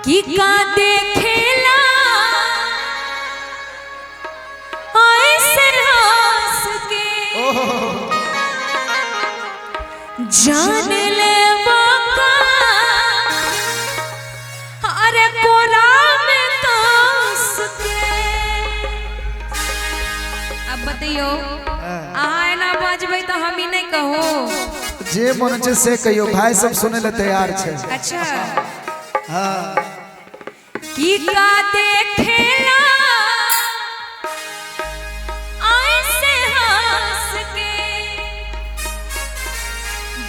कि का देखेला ऐसे हंस के जान ले का, अरे कोरा में कस के। अब बतइयो, अहाँ एना बजबै तऽ हम ई नहीं कहू। जे मन छै से कहियो, भाई सब सुने ले तैयार छै। अच्छा। हाँ। की का देखेला ऐसे हंस के,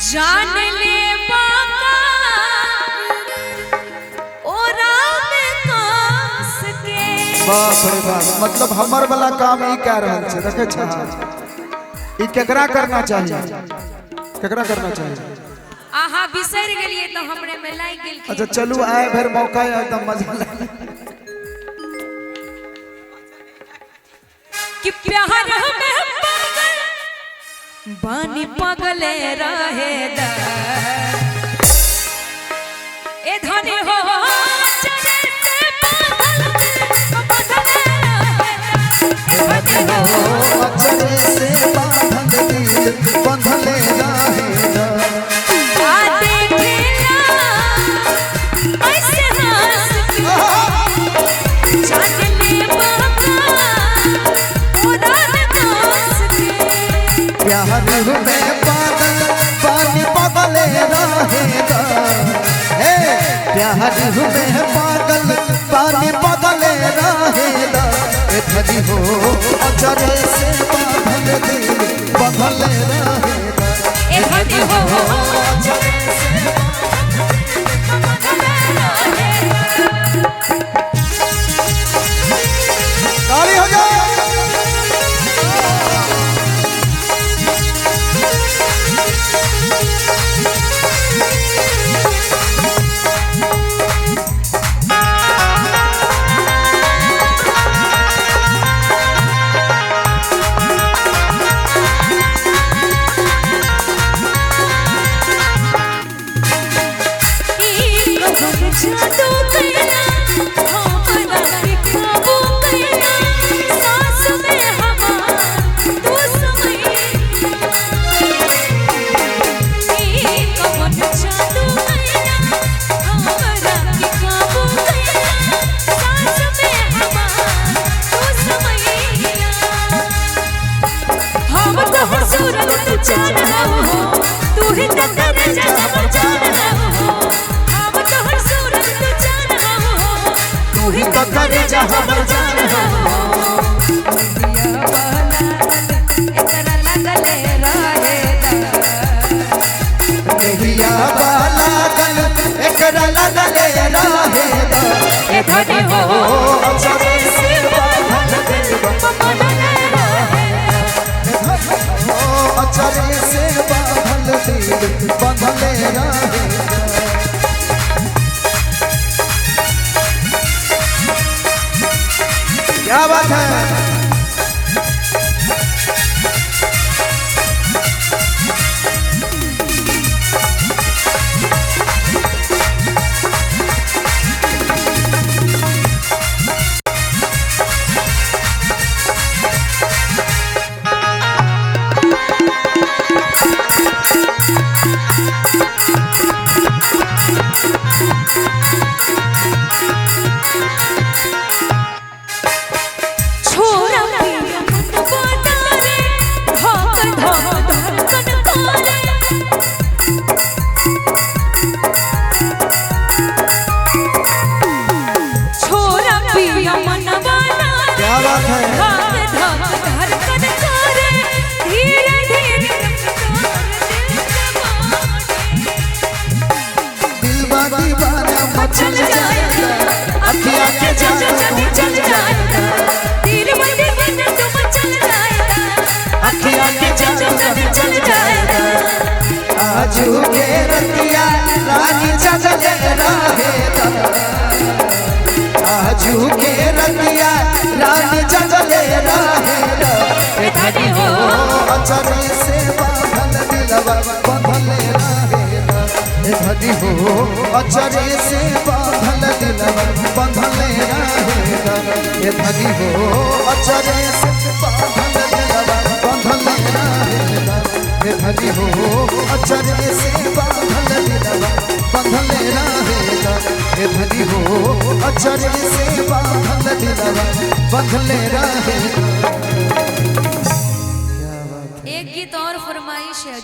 जान ले बाका ओरा में कस के। बाप रे बाप, मतलब हमर वाला काम ई कह रहल छै। देखे छै ई केकरा करना चाहिए, केकरा करना चाहिए? आहा बिसरि गेलियै तऽ हमरे में लागि गेल। अच्छा चलू, आए भर मौका है एकदम मजा ले। कि प्यार में पागल बानी पगले रहे दा, ए धनी हो चले से पागल बदले रहे दा, ए धनी हो अचरे से बांधल दिल बंधले रहे दा। आ देखेला ऐसे हंस के, जान ले बाबा ओरा में कस के। प्यार में पागल पानी पगले रहे दा, हे प्यार में पागल पानी पगले रहे दा, ए धनी हो अचरे से बांधल दिल बंधले रहे दा, ए धनी हो चले से बदले रहे दा। ताली हो जाए। जादू कैला हमरा के काबू कैला, सांस में हमार तू समैला। ई कवन जादू कैला हमरा के काबू कैला, सांस में हमार तू समैला। हम तोहर सूरत तू चांद हो, तू ही तो कर जा हमर जान हो। हम तोहर सूरत तू चांद हो, तू ही तो कर जा हमर जान हो। दिया बहलाल एकरा लगले रहे दा, नहिया बाला गल एकरा लगले रहे दा, ए धनी हो अचरे से बांधल दिल बदले रहे दा। ओ अचरे से बांधल दिल बंधले रहे दा। क्या बात है। छोरा पिया मन बतारे, धक धक धड़कन करे। छोरा पिया मन बतारे, क्या बात है। धक धक धड़कन करे। धीरे धीरे रफ्तार दिल जमाने, दिल बा दीवाना मचल जाएगा, अखियां के चल जादू चल चल जाएगा, दिल में दीवाना तुम चल जाएगा, अखियां के चल जादू चल चल जाएगा। आजू के रतिया रानी जगले रहे दा, आजू के रतिया रानी जगले रहे दा, ए धनी हो अचरे से बांधल दिलवा बंधले रहे दा, ए धनी हो अचरे से बांधल दिलवा। हे धनी हो अचरे से बांधल दिलवा बांधल रहेला। हे धनी हो अचरे से बांधल दिलवा बांधल रहेला। हे धनी हो अचरे से बांधल दिलवा बांधल रहेला। एक गीत और फरमाइश है।